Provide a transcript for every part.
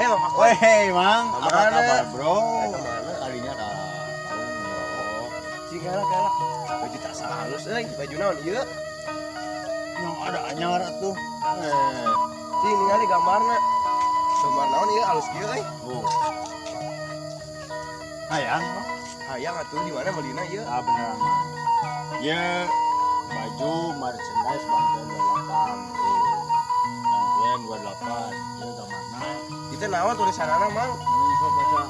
Bapak. Weh, Mang, apa Kemana? Kabar, bro? Kemana? Kalinya ka. Oh, cing kala kala. Baju tak salah halus euy, baju naon ieu? Yang ada anyar atuh. Eh, Cing ningali gambarna. Gambar naon ieu halus kieu euy? Oh. Hayang, Mang. Hayang atuh di mana meulina ieu? Ah, beneran, Mang. Ya, baju merchandise Bang Tuen 28. Tuh. Bang Tuen 28. Ya gambarna. Itu naon tulisanana, Mang? Ini sok baca.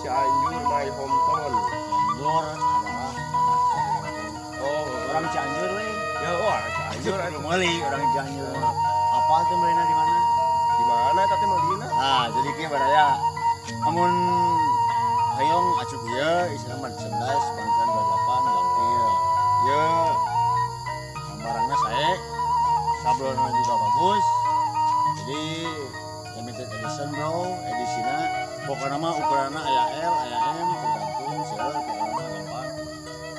Cianjur my hometown. Cianjur adalah tanah kelahiranku. Oh, Orang Cianjur we. Ya, oh, orang Cianjur atuh. Meuli orang Cianjur. Apa tuh meulina di mana? Di mana tadi meulina? Nah, jadi kieu baraya. Amun hayong acup ieu isina merchandise Bang Tuen 28 gampil. Ieu barangnya sae, sablonnya juga bagus. Jadi limited edition bro, edisinya pokoknya mah ukurannya aya L, aya M, tergantung seueur pokoknya mah gampang.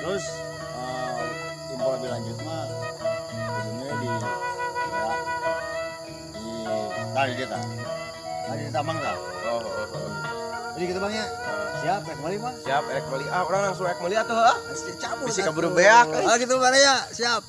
Terus info lebih lanjut mah hubungnya di ya, di tadi dia tak tadi di Tamang tak. Oh. Jadi gitu bang ya, siap rek meuli mah. Siap, erek meuli. Ah, urang langsung erek meuli atuh, heuh. Cabut. Bisi kaburu beak, euy. Ah gitu bang ya, siap.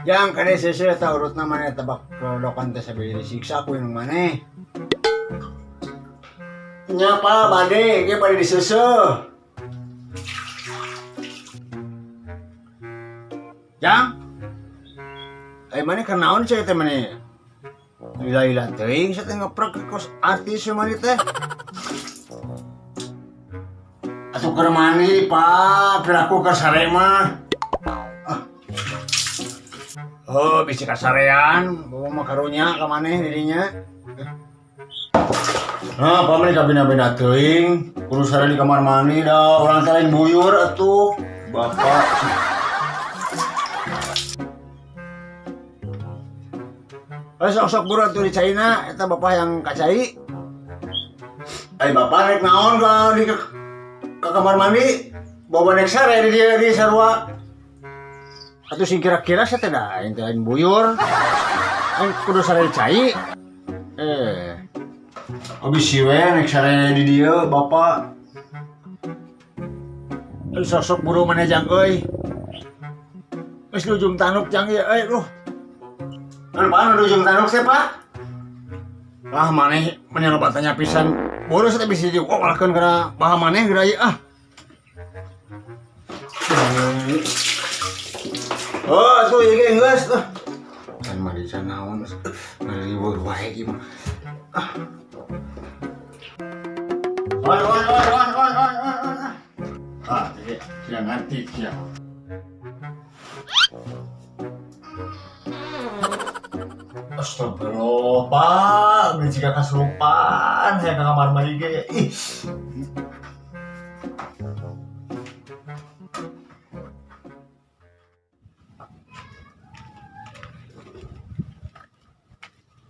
Yang kade sesuai eta urutna maneh tebak rodokan teh sabari disiksa ku indung maneh. Nya pa bade ge bade diseuseuh. Jang. Eh maneh keur naon sia teh maneh? Lila-lila teuing sia teh ngeprek kos artis maneh teh. Atuh keur mandi, Pak, piraku keur sare mah. Oh, bisi kasarean, bawa mah karunya ka maneh dirinya. Nah, apa maneh kabina-bina teuing, kudu sare di kamar mandi dah, urang teh lain buyur atuh. Bapak. Eh sok-sok buru atuh di China, eta bapak yang kacai. Eh bapak rek naon ka di ke kamar mandi? Bawa nek sare di dia di sarua. Atuh sing kira-kira saya teh da aing teh lain buyur. Aing kudu sare di cai. Eh. Abis si we nek sare di dieu bapak. Eh sosok buru maneh jang euy. Geus di ujung tanduk jang ieu euy duh. Kan Pak nu di ujung tanduk teh Pak. Lah maneh maneh loba tanya pisan. Boros teh bisa diokolkeun kana baha maneh geura ieu ah. Oh, tuh ieu ge geus tuh. Kan mah di sana naon geus ngariweuh wae ieu mah. Ah. Oi oi oi oi oi oi oi. Ah, jadi tidak ngerti sia. Astagfirullah, Pak. Beli jika kasurupan, saya ke kamar mandi ge. Ih.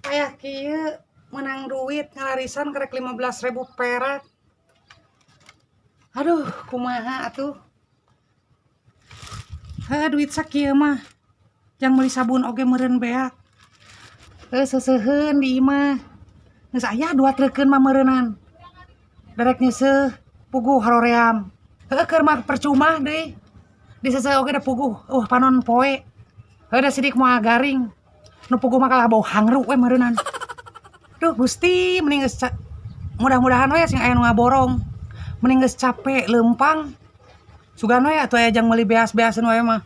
Aya kieu menang duit ngalarisan karek 15.000 perak. Aduh, kumaha atuh? Heuh, duit sakieu mah. Jang meuli sabun oge meureun beak. Heuh, seuseuheun di imah. Geus aya dua treukeun mah meureunan. Darek nyeuseuh puguh haroream. Heuh, keur mah percuma deui. Diseuseuh oge da puguh, panon poe. Heuh, da sidik moal garing. Nu puguh mah kalah bau hangru we meureunan. Duh Gusti, mending geus mudah-mudahan we sing aya nu ngaborong. Mending geus capek leumpang. Sugan we atuh aya jang meuli beas-beaseun we mah.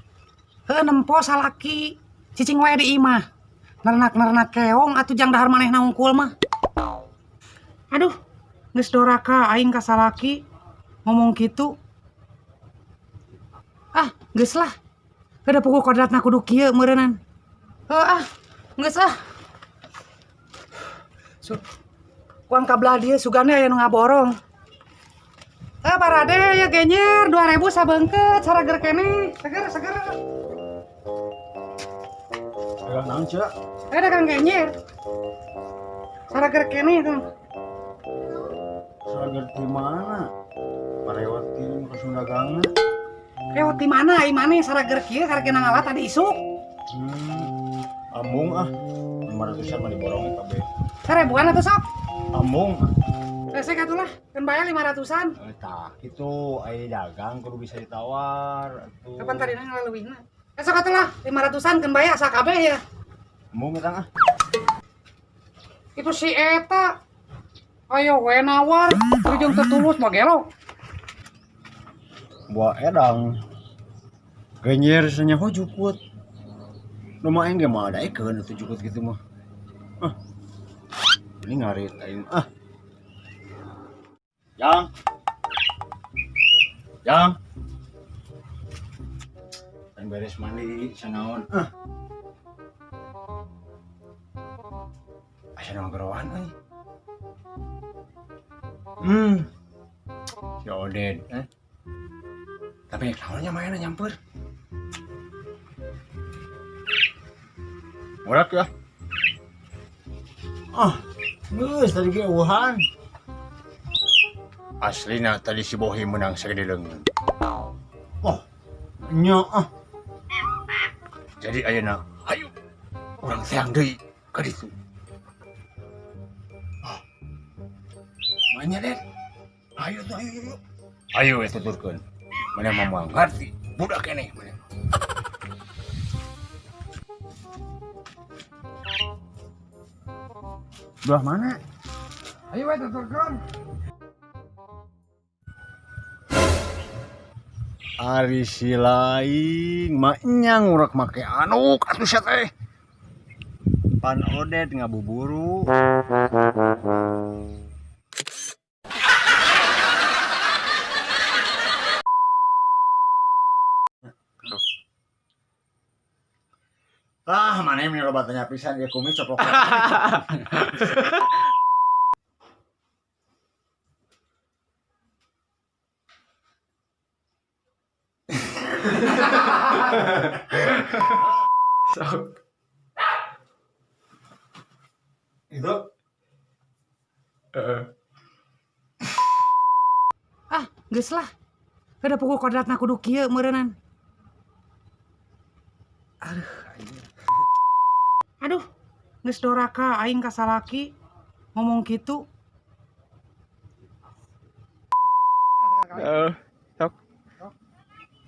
Heuh nempo salaki cicing wae di imah. Nernak-nernak keong atuh jang dahar manehna hungkul mah. Aduh, geus doraka aing ka salaki ngomong kitu. Ah, Geus lah. Kada puguh kodratna kudu kieu meureunnan. Heuh ah, geus ah. Kuang kabelah dieu sugane aya nu ngaborong. Eh parade ya genyer 2000 sabeungkeut sarager keneh. Seger seger. Dagang naon, Cek? Eh dagang genyer. Sarager keneh tuh. Sarager di mana? Parewatin ke Sundagangna. Lewat di mana? Ai maneh sarager kieu karek ngalah tadi isuk. Ambung ah. 500-an mah diborongin kabeh. Seribuan atuh sok. Ambung. Resek atuh lah, kan bayar 500-an. Tah, kitu aya dagang kudu bisa ditawar atuh. Kapan tadi ngaleuwihna? Esok atuh lah, 500-an kan bayar sakabeh ya. Embung eta ah. Itu si eta. Ayo we nawar, ujung tetulus mah gelo. Buah edang. Genyer senyaho jukut. Nu mah aing ge mah daekeun atuh jukut kitu mah. Ah. Ini ngarit aing ah. Yang. Yang. Aing beres mandi sanaon. Ah. Asa nu geroan euy. Si Oded, eh. Tapi naonnya mainnya nyamper. Murak ya. Ah, geus tadi ge eueuhan. Aslina tadi si Bohi menang sagede leungeun. Oh, nya ah. Jadi ayeuna hayu urang teang deui ka ditu. Ah. Mainnya, Ded. Ayo tuh, ayo, ayo. Ayo we tuturkeun. Mana mah moal ngarti, budak keneh mana. Belah mana? Ayo we tuturkeun. Ari si lain mah nya ngurek make anuk atuh sia teh. Pan Oded ngabuburu. Ah, mana yang loba tanya pisan ieu kumis coplok. Sok. Itu Heeh. Ah, geus lah. Kada puguh kodratna kudu kieu meureunnan. Aduh, aduh, geus doraka aing ka salaki ngomong kitu. Heeh. Sok.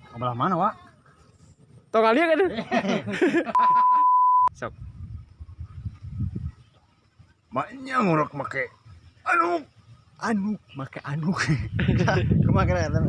Ke belah mana, Wak? Tong alia kan? Sok. Maknya ngurek make anuk. Anuk make anuk. Kumaha kira eta?